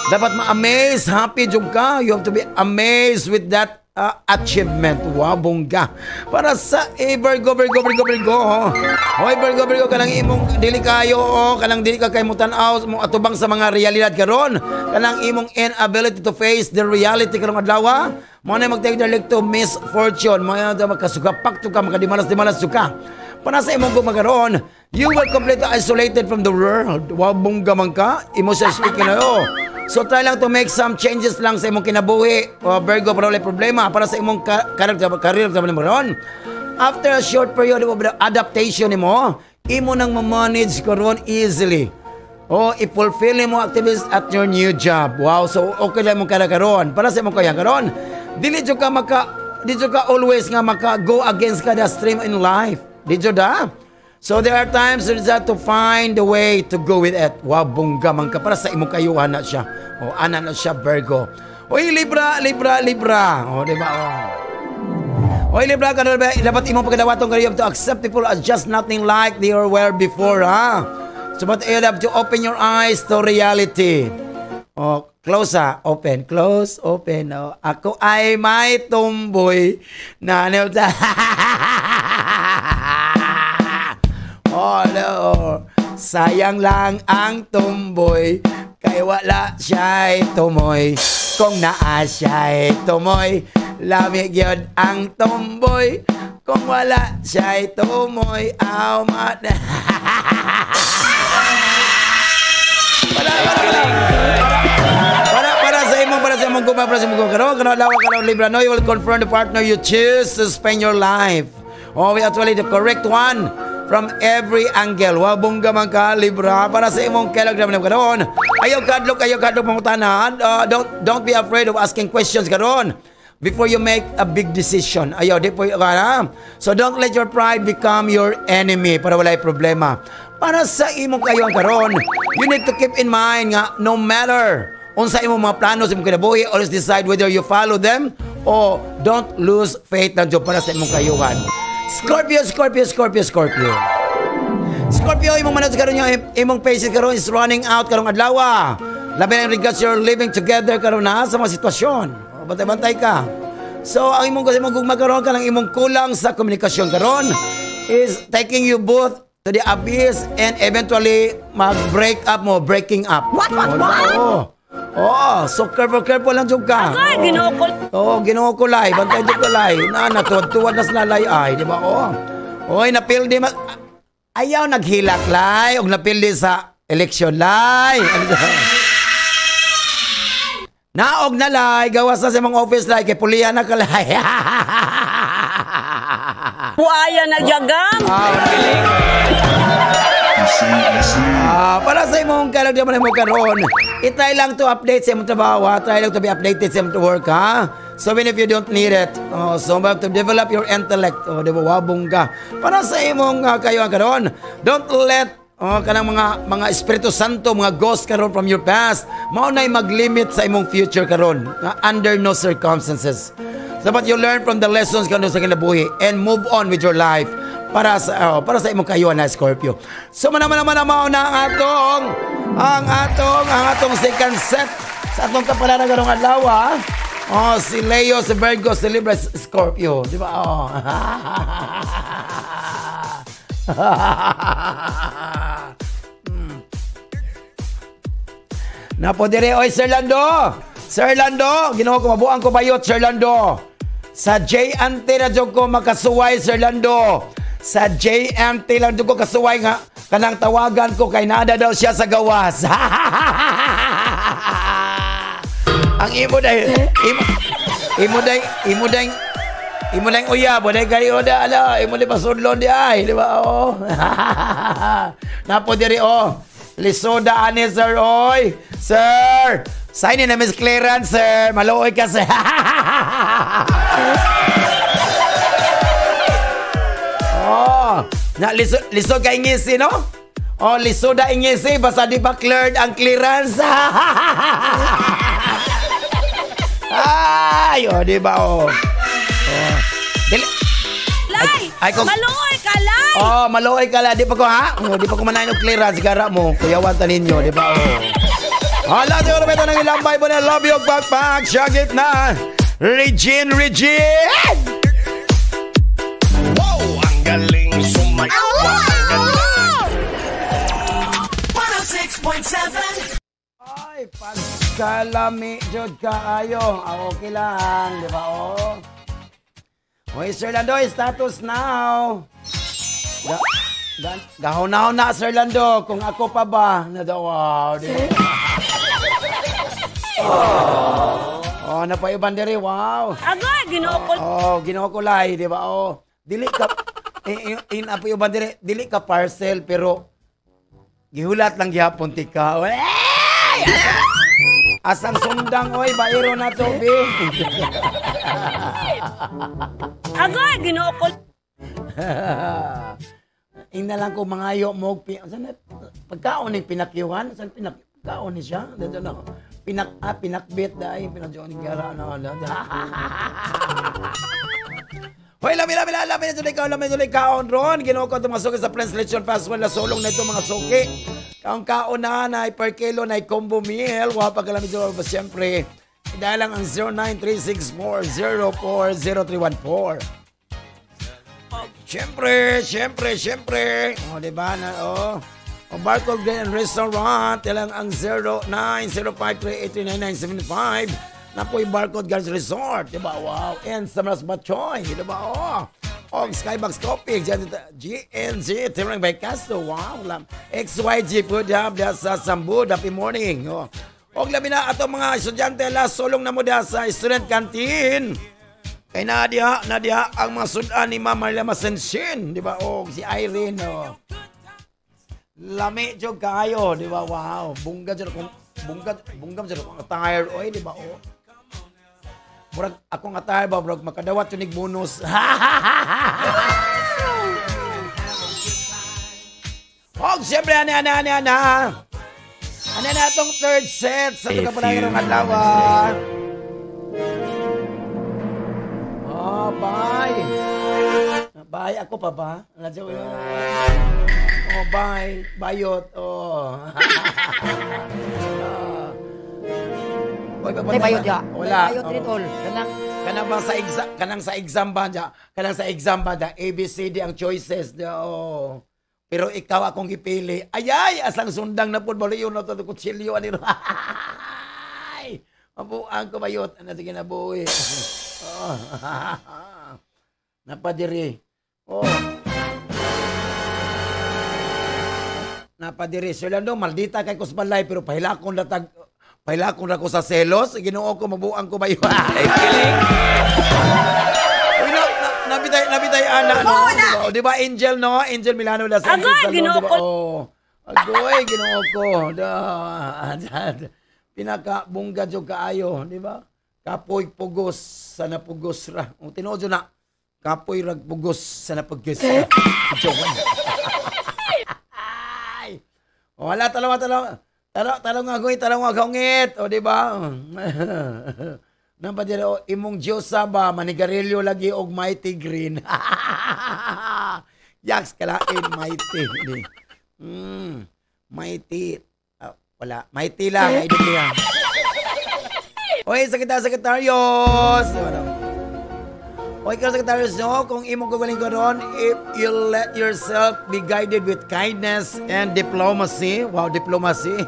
Dapat ma-amaze, happy jud ka. You have to be amazed with that achievement. Wow, bongga. Para sa Virgo, Virgo, Virgo, Virgo. Oh. Hoy, Virgo, Virgo, kanang imong dili kayo, oh, kanang dili ka kay mo tan-aw mo atubang sa mga realidad karon. Kanang imong inability to face the reality karong adlaw. Mo na mag-take direct to misfortune. Mo na makasugapak to ka, makadimalas-dimalas to ka. Para sa imong gugma karon, you will completely isolated from the world. Wow, bongga man ka. Emotion speaking na, oh. So try lang to make some changes lang sa imong kinabuhi. O, Virgo, para wala problema. Para sa imong career karon. After a short period of adaptation nimo, imo nang ma-manage karon easily. O, i-fulfill nimo activities at your new job. Wow, so okay lang imong karon. Para sa imong kaya karon, dili jud ka maka, di jud ka always nga maka go against kada stream in life. Di jud ha? So there are times you have to find a way to go with it. Wow, bongga man ka. Para sa imong kayuhan na siya. O, ana na siya, Virgo. Oy, Libra, Libra, Libra. O, di ba? O. Oy, Libra, karon ba, dapat imong pagkadawaton kayo, you have to accept people as just nothing like they were before, ha? So, but you have to open your eyes to reality. O, close ha. Open, close, open. O, ako ay may tumboy na ano. Oh, no. Sayang lang ang tumboy, kay wala siya'y tumoy. Kung naa siya'y tumoy, lamig yun ang tumboy. Kung wala siya'y tumoy, aw ma... Para sa imong, para sa imong guma, para sa imong guma. Karon, karon, lawa, karon, Libra. No, you will confront the partner you choose to spend your life. Oh, we actually the correct one from every angle. Wow, bongga man ka, Libra. Para sa imong kilogram na karon. Ayaw kadlok mangutana. Don't be afraid of asking questions karon. before you make a big decision. Ayaw, di po, so don't let your pride become your enemy para walay problema. Para sa imong kayuan karon, you need to keep in mind nga no matter unsa imong mga plano sa imong kinabuhi, always decide whether you follow them or don't lose faith ng Dios para sa imong kayuhan. Scorpio, Scorpio, Scorpio, Scorpio. Scorpio, imong manod karon yung imong patience karon is running out karong adlaw. Labi na regards your living together karon na sa mga sitwasyon. Bantay-bantay ka. So, ang imong kasi imong gugma karon kanang imong kulang sa komunikasyon karon is taking you both to the abyss and eventually mag-break up mo, breaking up. What, what? Oh. Oh, so careful, careful lang jud ka. Ay, Ginoo ko. Oo, oh, Ginoo ko lay, bantay jud ko lay. Na natuwad-tuwad na sila lay ay, di ba? Oh. Oy, napildi ayaw naghilak lay og napildi sa election lay. Naog na lay, gawas na sa imong office lay kay pulihan na ka lay. Buaya na jagam. Para sa imong kalagyan mo na karon, i-try lang to update sa imong trabaho, ha? Try lang to be updated sa imong work, ha? So even if you don't need it, oh, so you have to develop your intellect, oh, di ba, wabong ka. Para sa imong kayo karon, don't let oh, kanang mga Espiritu Santo, mga ghost karon from your past, mao na'y maglimit sa imong future karon, under no circumstances. Dapat you learn from the lessons karon sa kinabuhi and move on with your life para sa imong kayuan na Scorpio. So man mao na ang atong second set sa atong kapalaran karong adlaw. Oh, si Leo, si Virgo, si Libra, si Scorpio, di ba? Oh. Napo dire, oy Sir Lando. Sir Lando, Ginoo ko mabuang ko bayot Sir Lando. Sa J&T na jud ko makasuway Sir Lando. Sa JMT lang jud ko kasuway nga kanang tawagan ko kay naada daw siya sa gawas. Ang imo dai imo dai uyab dai kayo da ala imo di pasudlon di ay, di ba? Oh. Napo diri oh. Lisoda ani sir oy. Sir, sign in na Miss Clearance sir. Maluoy ka sir. Oh, na lisod ka ingisi no? Oh, lisod na ingisi basta di pa cleared ang clearance. Ay, oh, di ba oh. Oh. Dili. Lay, ay, kung, maluoy ka lay. Oh, maluoy ka lay. Di pa ko ha? Oh, di pa ko manayin og clearance gara mo. Kuyawan ta ninyo, di ba oh. Hala, siguro ba ito ng ilambay mo na love you bagpag syagit na. Regine. Wow, ang galing sumayaw. 106.7. Ay, pagkalami jud kaayo. Okay lang, di ba? Oh. Oy, Sir Lando, status now. Gahon na, Sir Lando. Kung ako pa ba? Wow, di ba? Oh, napayuban diri, wow. Agoy, Ginoo ko. Oh, Ginoo ko lay, di ba? Oh, dili ka in apayuban diri, dili ka parcel pero gihulat lang gihapon tika. Ay! Asang sundang oy, bairo na to, bi. Agoy, Ginoo ko. Ina lang ko mangayo mo pagkaon ning pinakyuhan, san pinakkaon ni siya? Dito na. Pinakbit dai, pinadyon gara na. Hoy, lami na kaon ron. Ginoo ko itong mga suki sa Prince Lechon Festival na sulong na ito mga suki. Kaon-kaon na, na per kilo, na combo meal. Wa pa kalami dito, siyempre, dahil lang ang 093640400314. Siyempre. O, diba na, o. O, Barcode Grill and Restaurant, ilang ang 090538399975. Napoy Barcode Gardens Resort, diba? Wow. And Samaras Batchoy, diba? Oh. Og Skybox Coffee, GNG, Timurang by Castro, wow. XYG Food Hub, sa Sambu, happy morning. Oh. Og labi na ato mga estudyante, la sulong na mo sa student canteen. Kay nadia ang mga sudan ni Ma'am Marla Masensin, diba? Og si Irene, oh. Lami jud kaayo, di ba? Wow, bungga jud akong attire oy, di ba? Oh. Murag akong attire ba, murag makadawat yun bonus. Og siyempre, ana, ana, ana, ana. Ano na itong third set sa A ito few ng adlaw. moments Oh, bye. Bye. Ako pa ba? Oh, bye. Bayot. Oh. Tay bayot ya. Wala. Bayot rin all. Kanang ba sa exam, kanang sa exam ba dya? Kanang sa exam ba dya? A, B, C, D ang choices dya. Oh. Pero ikaw akong gipili. Ayay, asang sundang na po. Baliyo na ito. Kutsilyo. Ano ay! Mabuang ko bayot. Ano, sige na buwi. Oh. Napadiri. Oh. Napadiri. Sir Lando, maldita kay Kusbalay, pero pahilakon na tag... Pahilakon na ko sa selos. Ginoo ko, mabuang ko bayot. Ay, kilig. Nabitay, ana, no? Oh, di ba, Angel, no? Angel Milano na sa Agoy, ginoo ko. Oh. Agoy, ginoo ko. Pinaka-bungga jud kaayo, di ba? Kapoy pugos sa napugos ra. O, tinuod jud na. Kapoy rag pugos sa napugos. Jowan. Ay. Wala, talawa, talawa. Talong agoy, talong agongit. O, di ba? Nang padira, o, imong Diyosa ba, manigarilyo lagi og Mighty Green. Yaks, kalain, Mighty. Mighty. Wala. Mighty lang. Ay, dito yan. Oy, sakita, Sagittarius. Oy, ka, Sagittarius, no? Kung imong kagaling ko ron, if you let yourself be guided with kindness and diplomacy. Wow, diplomacy.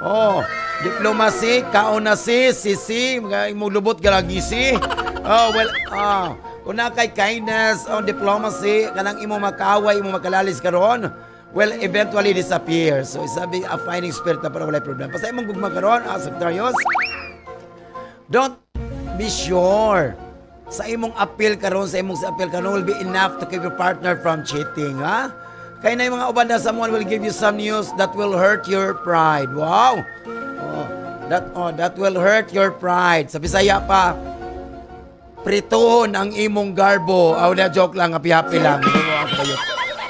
Oh, diplomacy, kaon na si, sisi, imong lubot galagisi. Oh, well, kung na kay kindness o diplomacy, kanang imong makaway, imong makalalis karon, will eventually disappear. So, sabi, a fighting spirit na para walay problema. Basta imong gugma karon, Sagittarius, don't be sure sa imong appeal karon, sa imong appeal karon will be enough to keep your partner from cheating, ha? Kaya na yung mga uban na someone will give you some news that will hurt your pride. Wow! Oh, that will hurt your pride. Sa Bisaya pa, prituhon ang imong garbo. Aw, na joke lang, happy-happy lang.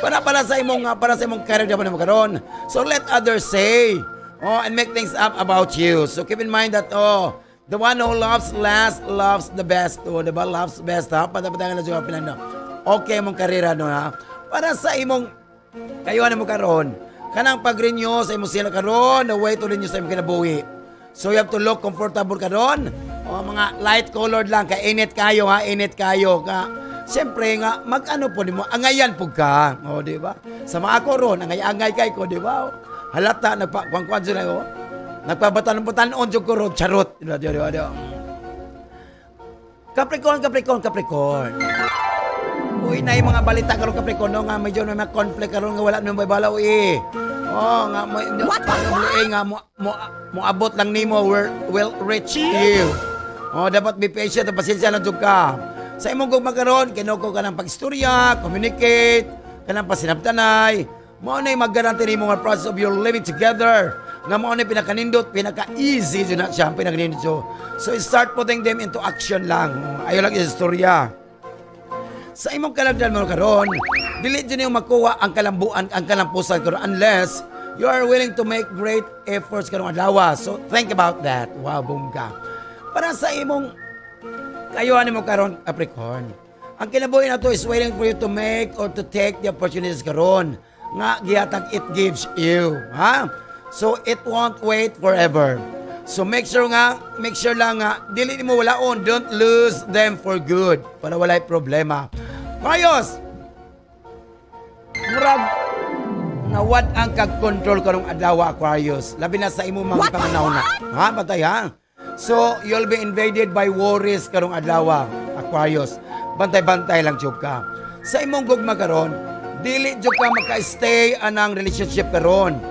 Para sa imong career dapat mo karon. So let others say, oh, and make things up about you. So keep in mind that, oh, the one who loves last loves the best. Oh, diba? Loves best, ha? Patapatangan na siya pinano. Okay imong karera, no, ha? Para sa imong kayuhan mo karon, kanang pag-renew sa imong sila karon, the way to renew sa imong kinabuhi. So you have to look comfortable karon. O mga light colored lang, kay init kayo, ha, init kayo ka. Siyempre nga mag-ano po nimo, angayan pug ka. O, di ba? Sa mga ako ron, angay-angay kay ko, di ba? Halata nagpa-kuan-kuan sila, oh. Nagpabatan-batanon jud ko ron, charot. Di ba, di ba, di ba? Capricorn, Capricorn, Capricorn. Uy, na yung mga balita karon Capricorn, no, nga medyo may mga conflict karon nga wala nang balaw eh. Oh, nga mo nga mo abot lang nimo will reach you. Oh, dapat be patient, pasensya lang jud ka. Sa imong gugma karon, kinuko ka ng pagistorya, communicate, kanang pasinabtanay. Mao na yung mag-guarantee nimo nga process of your living together. Nga mao na pinakanindot, pinaka-easy jud na siya, pinakanindot. So start putting them into action lang. Ayo lang istorya. Sa imong kalagdan mo karon, dili jud nimo makuha ang kalambuan, ang kalampusan karon unless you are willing to make great efforts karong adlaw. So think about that. Wow, bongga. Para sa imong kayuhan nimo karon, Capricorn. Ang kinabuhi na to is waiting for you to make or to take the opportunities karon nga gihatag it gives you, ha? So it won't wait forever. So make sure lang nga dili nimo walaon, don't lose them for good para walay problema. Aquarius, murag nawad ang kag-control karong adlaw, Aquarius. Labi na sa imong mga panganaw na. Ha, patay ha? So you'll be invaded by worries karong adlaw, Aquarius. Bantay-bantay lang jud ka. Sa imong gugma karon, dili jud ka maka-stay anang relationship karon.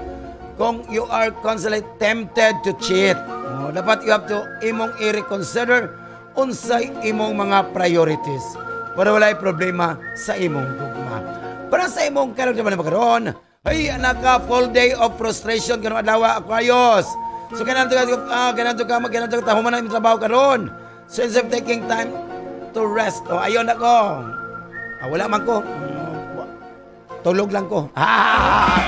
Kung you are constantly tempted to cheat, oh, dapat you have to imong i-reconsider unsay imong mga priorities para walay problema sa imong gugma. Para sa imong karon karon, ay naka full day of frustration karong adlaw, Aquarius. So kanang ka tahuman ang imong trabaho karon. So instead of taking time to rest, oh, ayon ako. Ah, wala man ko. Tulog lang ko. Ah!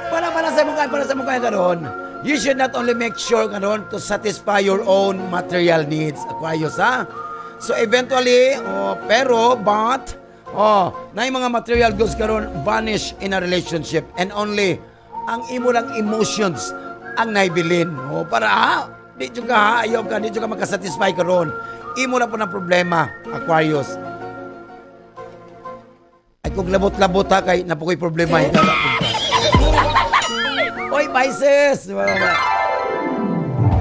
Para sa imong kaya karon, you should not only make sure karon to satisfy your own material needs, Aquarius, ha? So eventually, oh, pero, but, oh, na yung mga material goods karon vanish in a relationship and only ang imo lang emotions ang naibilin. Oh, para ha, di jud ka ha, ayaw ka, di jud ka makasatisfy karon. Imo na po ng problema, Aquarius. Ay kung labot-labot ha, kay napukoy problema. Oy, Pisces!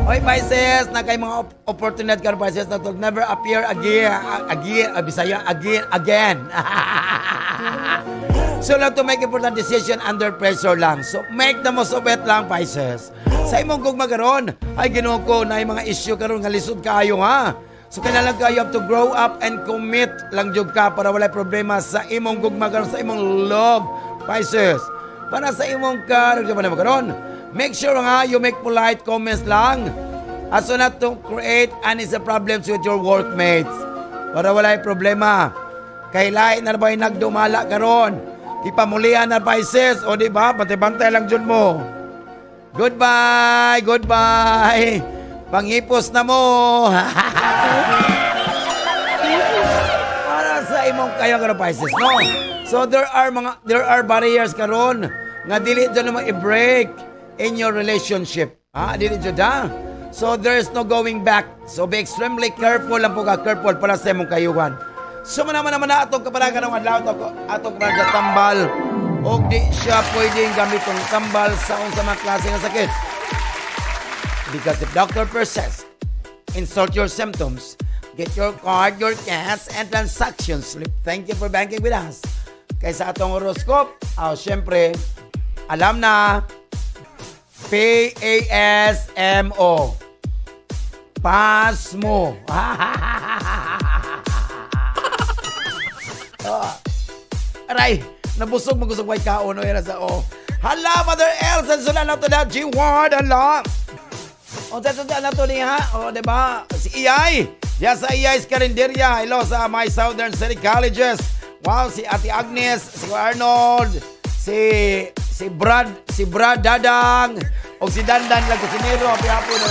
Oy, Pisces! Na kay mga opportunity karon, Pisces, na will never appear again. Again, Bisaya, again, again. So lang to make important decision under pressure lang. So make the most of it lang, Pisces. Sa imong gugma karon, ay Ginoo ko, na mga issue karon nga lisod kaayo ha. So kailangan ka, you have to grow up and commit lang jud ka para walay problema sa imong gugma karon, sa imong love, Pisces. Para sa imong karon, make sure nga you make polite comments lang as so not to create any problems with your workmates. Para walay problema. Kay lahi na ba yung nagdumala karon? Ipamulian na, Pisces. O di ba? Bantay-bantay lang jud mo. Goodbye! Goodbye! Pangipos na mo! Para sa imong kayo karon, Pisces, no? So there are barriers karon nga dili jud mo i-break in your relationship. Ha, dili jud ha. So there is no going back. So be extremely careful lang po ka, careful para sa imong kayuhan. So man naman na atong kapalagan ng adlaw atong kapalagan tambal og di siya pwedeng gamitong tambal sa unsa mga klase nga sakit. Because if doctor persists, insult your symptoms, get your card, your cash, and transaction slip. Thank you for banking with us. Kaysa atong horoscope, oh, syempre, alam na, P-A-S-M-O. Pasmo. Oh. Aray, nabusog, magusog way kaon. No, sa oh. Hala, Mother Elsa, sula na to na, G. Ward, hala. O, sa na to niya, o, diba? Si Iyay, diya sa Iyay's Karinderya. Hello sa my Southern City Colleges. Wow, si Ate Agnes, si Arnold, si Brad Dadang, o si Dandan lang kusinero. Happy na.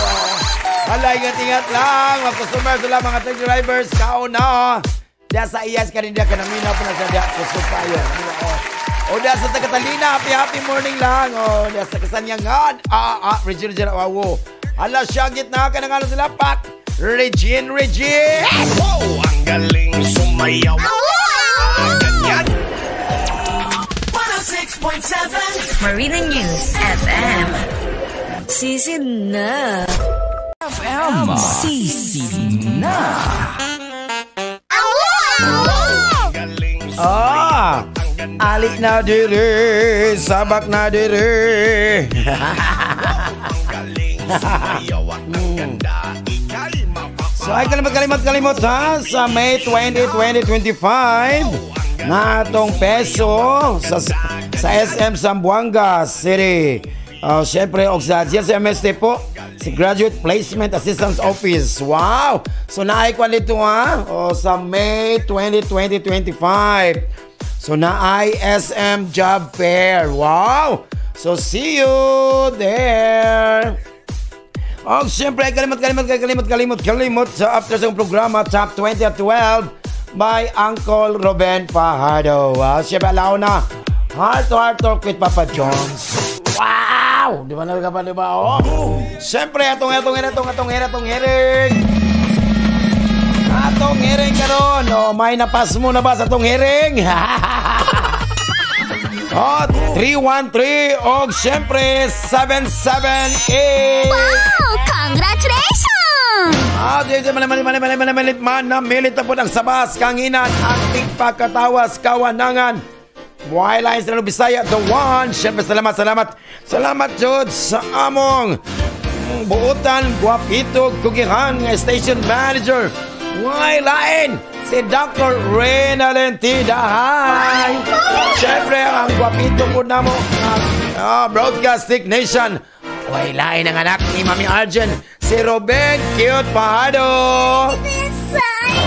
Hala, ingat-ingat lang. Mga customers, wala mga truck drivers, kaon na. Diya sa Iyay's Karinderya, kanamina po na siya diya. Kusog pa yun. O, diya sa Catalina, happy morning lang. O, diya sa Kasanyangan. Regine, wow. Hala, syagit na, kanangalo sila, pak. Regine. Wow, ang galing sumayaw. Ganyan. 106.7 Marina News FM. Sisid na. FM. Sisid na. Ah, alik na diri, sabak na diri. So ay kalimot ha sa May 20, 2025 na atong peso sa SM Zamboanga City. Siyempre, og sa GSMST po, si Graduate Placement Assistance Office. Wow! So naay kwa dito ha? O, sa May 20, 2025. So naay SM Job Fair. Wow! So see you there! Og siyempre, kalimot sa after sa programa Top 20 at 12 by Uncle Ruben Fajardo. Siyempre, alaw na Heart to Heart Talk with Papa Jones. Wow! Di ba na ka pa, di ba? Oh. Siyempre, atong hiring. Atong hiring karon. Oh, may napas mo na ba sa atong hiring? Oh, 313 og siyempre 778. Wow! Congratulations! Ah, man namilit na po ng sabas, kanginan, anting pagkatawas, kawanangan. Buhay Lines na Bisaya, the one. Siyempre, salamat. Salamat, Jud, sa among buutan, guwapito, kugihan, nga station manager. Buhay Line, si Dr. Reynalyn T. Dahay. Siyempre, ang guwapito po na mo, broadcast technician. Buhay Line ang anak ni Mami Arjen, Si Ruben Cute Pahado.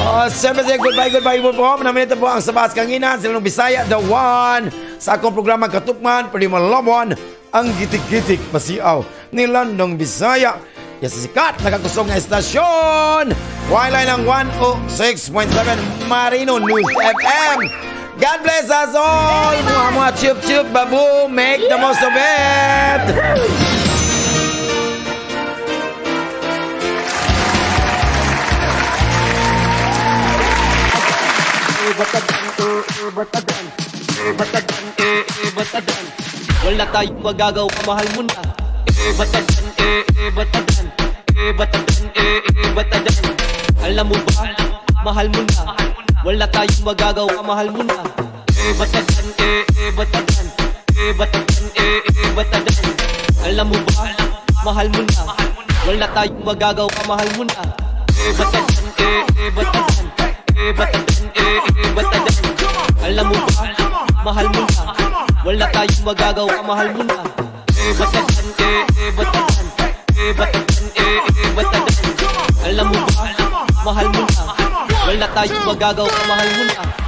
Oh, siyempre, say goodbye, goodbye po po. Naminita po ang Sabas Kanginan, Silang Bisaya, The One. Sa akong programa Katukman, Primo Lobon, ang gitik-gitik pasiaw ni Landong Bisaya. Yes, sikat, nakakusog nga estasyon. Wildline ang 106.7 Marino News FM. God bless us all. Mga mga chup chup babu, make the most of it. Wala tayong magagawa, mahal mo na. Batagan, batagan, batagan, batagan. Alam mo ba, mahal mo na. Wala tayong magagawa, mahal mo na. Batagan, batagan, batagan, batagan. Alam mo ba, mahal mo na. Wala tayong magagawa, mahal mo na. Batagan, batagan, batagan, batagan. Alam mo ba, mahal mo na. Wala tayong magagawa, mahal mo na. Batagan, batagan, batagan, batagan. Alam mo ba, mahal mo na. Wala tayong magagawa, mahal mo na.